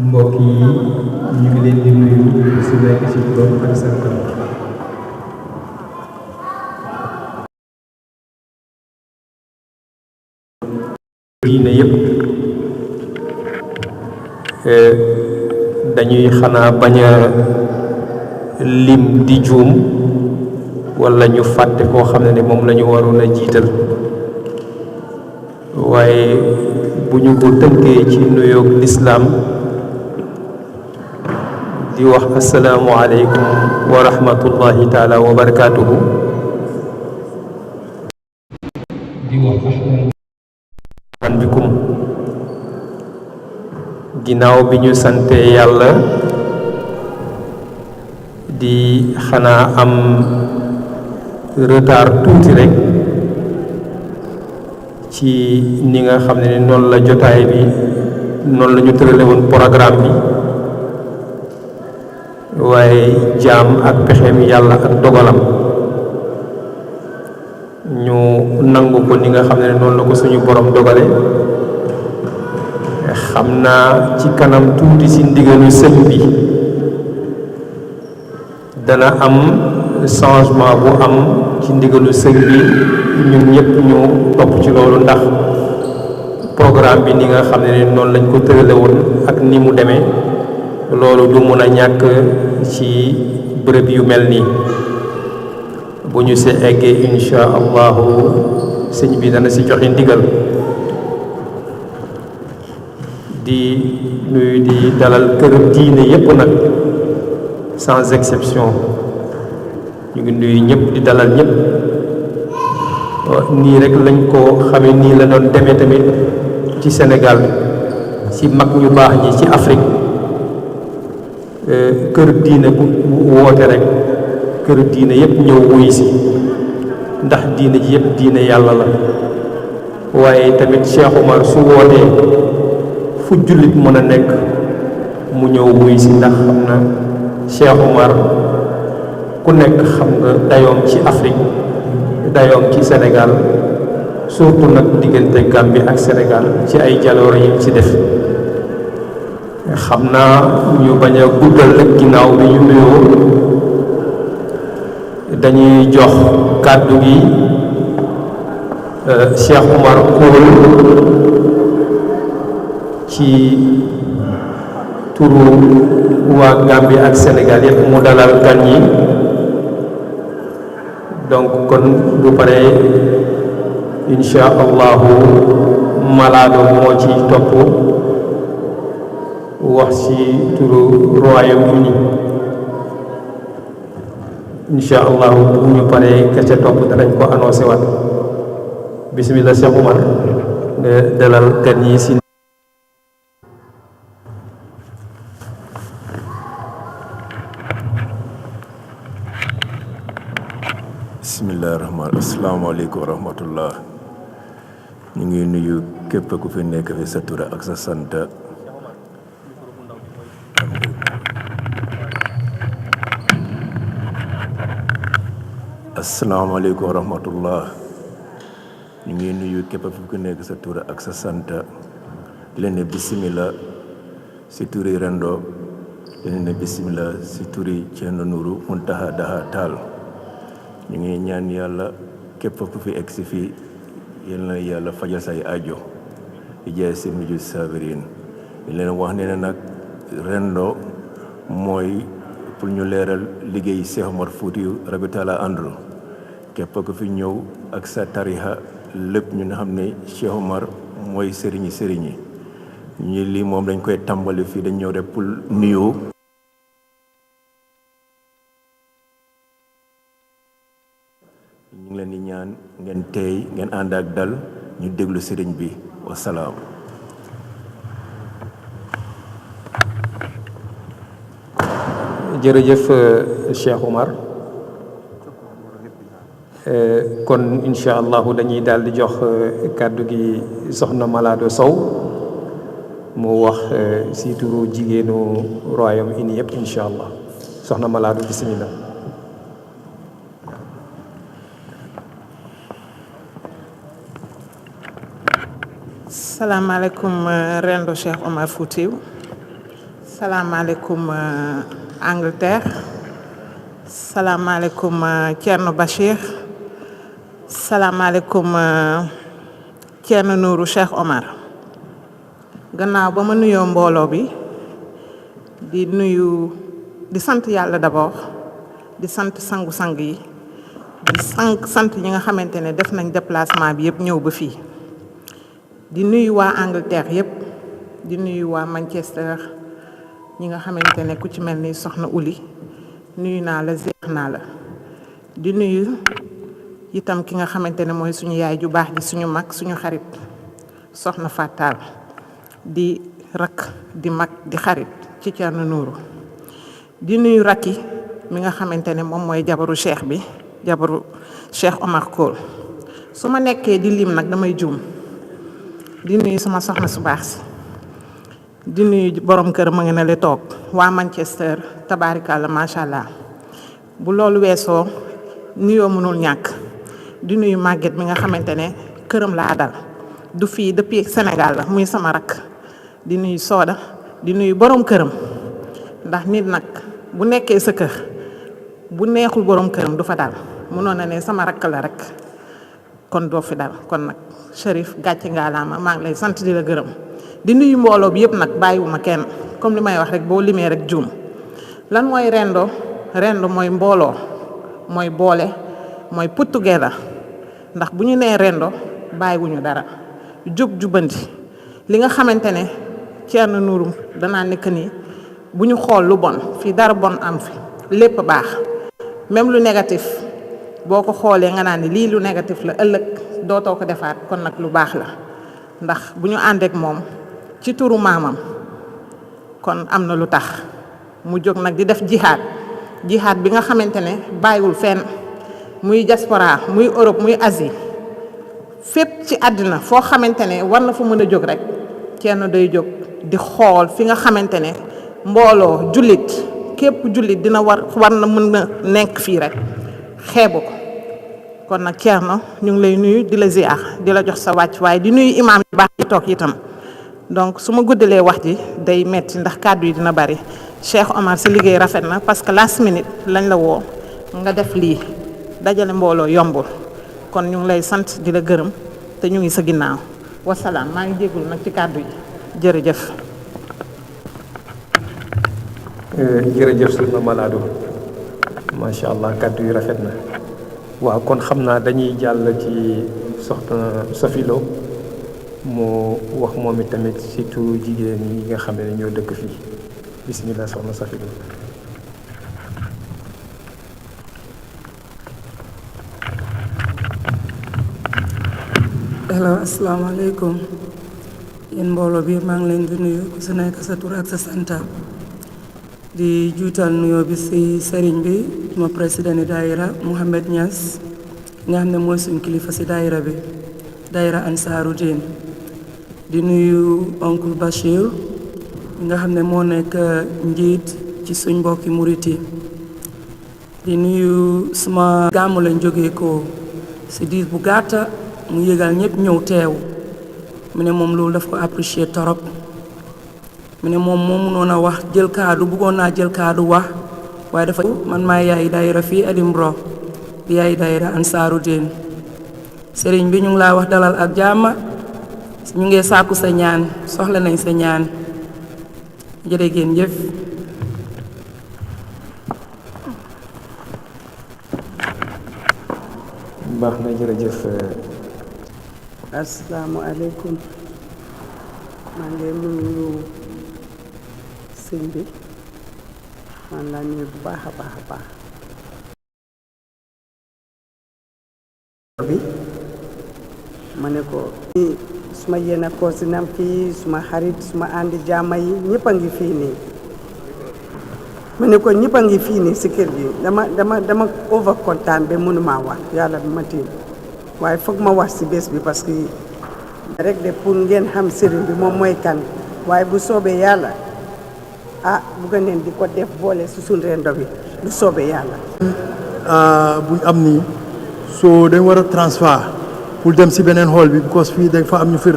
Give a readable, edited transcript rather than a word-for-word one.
mbokk yi ñu ngi leen di nuyu su nekk ci turam ak santam. diine yépp dañuy xanaa bañ a lim di juum wala ñu fàtte koo xam ne moom la ñu waroon a jiital waaye bu ñu ko tënkee ci nuyoog lislaam di wax asalaamu aleykum wa rahmatullahi taala wa barakaatuhu di wax ahlan bikum ginnaaw bi ñu sante yàlla di xanaa am retard tuuti rek ci ni nga xam ne noonu la jotaay bi noonu la ñu tërale woon programme bi waaye jaam ak pexeem yàlla ak dogalam ñu nangu ko ni nga xam ne noonu la ko suñu borom dogale xam naa ci kanam tuuti ci ndigalu sëñ bi dana am changement bu am ci ndigalu sëñ bi ñun ñëpp ñu topp ci loolu ndax programme bi ni nga xam ne noonu lañ ko tërale woon ak ni mu demee loolu du mun a ñàkk ci bërëb yu mel nii bu ñu see eggee insha allahu sëñ bi dana ci joxe ndigal di nuyu di dalal kër diine yépp nag sans exception ñu ngi nuyu ñëpp di dalal ñëpp nii rek lañ ko xamee nii la doon demee tamit ci Sénégal ci mag ñu baax ñi ci Afrique kër diine bu woote rek kër diine yépp ñëw wuy si ndax diine ji yépp diine yàlla la waaye tamit Cheikh Omar su wootee fu jullit mën a nekk mu ñëw wuy si ndax xam na Cheikh Omar ku nekk xam nga dayoom ci Afrique dayoom ci Sénégal surtout nag diggante Gambie ak Sénégal ci ay jaloore yi ci def xam naa ñu bañ a guddal rek ginnaaw bi ñu nuyoo dañuy jox kàddu gi Cheikh Omar Kool ci turu waa Gambie ak Sénégal yépp mu dalal gan yi donc kon bu paree insha allahu Malado moo ci topp wax ci turu Royaume-Uni insha allahu bu ñu paree ka ca topp danañ ko annoncé waat bismillah Cheikh Omar nga dalal gan yi si bismillah rahmaan asalaamaaleykum wa rahmatullah ñu ngi nuyu képp ku fi nekk fi sa tur ak sa sant asalaamaaleykum wa rahmatullah ñu ngi nuyu képp ku nekk sa tur ak sa sant di leen ne bismillah si turi Rendo di leen ne bismillah si turi Ceerno Nuuru Muntaha Daha Taal ñu ngi ñaan yàlla képp ku fi egsi fii yal na yàlla fajal say ajo di jaay si mujj saabiriin di leen wax ne nag Rendo mooy pour ñu leeral liggéey Cheikh Omar Foutiyou Rabi Taala Andro képp ku fi ñëw ak sa tarixa lépp ñu nga xam ne Cheikh Omar mooy sëriñi ñu lii moom dañ koy tàmbali fii dañ ñëw rek pour nuyoo ñu ngi leen di ñaan ngeen teey ngeen ànd ak dal ñu déglu sëriñ bi wasalaam. jërëjëf Cheikh Omar kon incha allahu dañuy daal di jox kàddu gi soxna Malado Sow mu wax si turu jigéenu Royaume-Uni yëpp incha allah soxna Malado bismillah. salaamaaleykum Rendo Cheikh Omar Foutiyou salaamaaleykum Angleterre salaamaaleykum Thierno Bachir salaamaaleykum Thierno Nourou Cheikh Omar gannaaw ba ma nuyoo mbooloo bi di sant yàlla d'abord di sant sangu-sang yi di sant ñi nga xamante ne def nañ déplacement bi yëpp ñëw ba fii di nuyu waa Angleterre yëpp di nuyu waa Manchester ñi nga xamante ne ku ci mel ni soxna Uli nuyu naa la ziar naa la di nuyu itam ki nga xamante ne mooy suñu yaay ju baax ji suñu mag suñu xarit soxna Fatal di rak di mag di xarit ci Thierno Nourou di nuyu rakki mi nga xamante ne moom mooy jabaru cheikh bi jabaru Cheikh Omar Kool su ma nekkee di lim nag damay juum di nuyu sama soxna su baax si di nuyu borom kër ma nga ne le toog waa Manchester tabaarikàlla macha allah bu loolu weesoo nuyoo mënul ñàkk di nuyu màgget mi nga xamante ne këram laa dal du fii depuis Sénégal la muy sama rakk di nuyu Sooda di nuyu borom këram ndax nit nag bu nekkee sa kër bu neexul borom këram du fa dal mënoon na ne sama rakk la rek kon doo fi dal kon nag Chérif gàcce ngaalaama maa ngi lay sant di la gërëm di nuyu mbooloo bi yëpp nag bàyyiwuma kenn comme li may wax rek boo limee rek juum lan mooy rendo mooy mbooloo mooy boole mooy put together ndax bu ñu nee rendo bàyyiwuñu dara jub jubbanti li nga xamante ne Thierno Nourou danaa nekk nii bu ñu xool lu bon fii dara bon am fi lépp baax même lu négatif boo ko xoolee nga naan ni lii lu négatif la ëllëg dootoo ko defaat kon nag lu baax la ndax bu ñu àndeek moom ci turu maamam kon am na lu tax mu jóg nag di def jihaad bi nga xamante ne bàyyiwul fenn muy diaspora muy Europe muy Asie fépp ci àddina foo xamante ne war na fa mën a jóg rek kenn day jóg di xool fi nga xamante ne mbooloo jullit képp jullit dina war na mën na nekk fii rek xeebu ko kon nag Thierno ñu ngi lay nuyu di la ziar di la jox sa wàcc waaye di nuyu imaam yu baax yi toog itam donc su ma guddalee wax ji day metti ndax kàddu yi dina bari Cheikh Omar sa liggéey rafet na parce que last minute lañ la woo nga def lii dajale mbooloo yombul kon ñu ngi lay sant di la gërëm te ñu ngi sa ginnaaw wasalaam maa ngi jéggul nag ci kàddu yi jërëjëf. jërëjëf Soxna Malado macha allah kàddu yi rafet na waaw kon xam naa dañuy jàll ci soxna Safilo moo wax moom it tamit surtout jigéen yi nga xam ne ñoo dëkk fii bisimilah soxna Safilo. hello asalaamaaleykum yéen mbooloo bi maa ngi leen di nuyu ku si nekk sa tur ak sa santa di juutal nuyoo bi si sëriñ bi ma président daayira Mouhamed Niass nga xam ne mooy suñ kilifa si daayira bi daayira Ansaaru Diin di nuyu oncle Bachir nga xam ne moo nekk njiit ci suñ mbokki murit yi di nuyu suma gàmmu lañ jógee ko si diir bu gàtta mu yëgal ñëpp ñëw teew mu ne moom loolu daf ko apprécier torop mu ne moom moo mënoon a wax jël kaddu bëggoon naa jël kaddu wax waaye dafa man maa yaay daayira fii Edinburgh di yaay daayira Ansaaru Diin sëriñ bi ñu ngi laa wax dalal ak jàmm ñu ngi sàkku sa ñaan soxla nañ sa ñaan jërë ngeen jëf. baax na jërëjëf. asalaamaaleykum maa ngi nuyu sëñ bi man laa nuyu bu baax a baax a baax bi ma ne ko suma yéena koosinam fii suma xarit suma àndi jaama yi ñëpp a ngi fii nii ma ne ko ñëpp a ngi fii nii si kër gi dama over kontaan ba mënuma wax yàlla bi ma tiim waaye foog ma wax si bés bi parce que rek de pour ngeen xam sëriñ bi moom mooy kan waaye bu soobee yàlla bugga neen di ko def boole si suñ rendo bi bu soobee yàlla buñ am nii so dañ war a transfert pour dem si beneen hall bi because fii dañ fa am ñu fi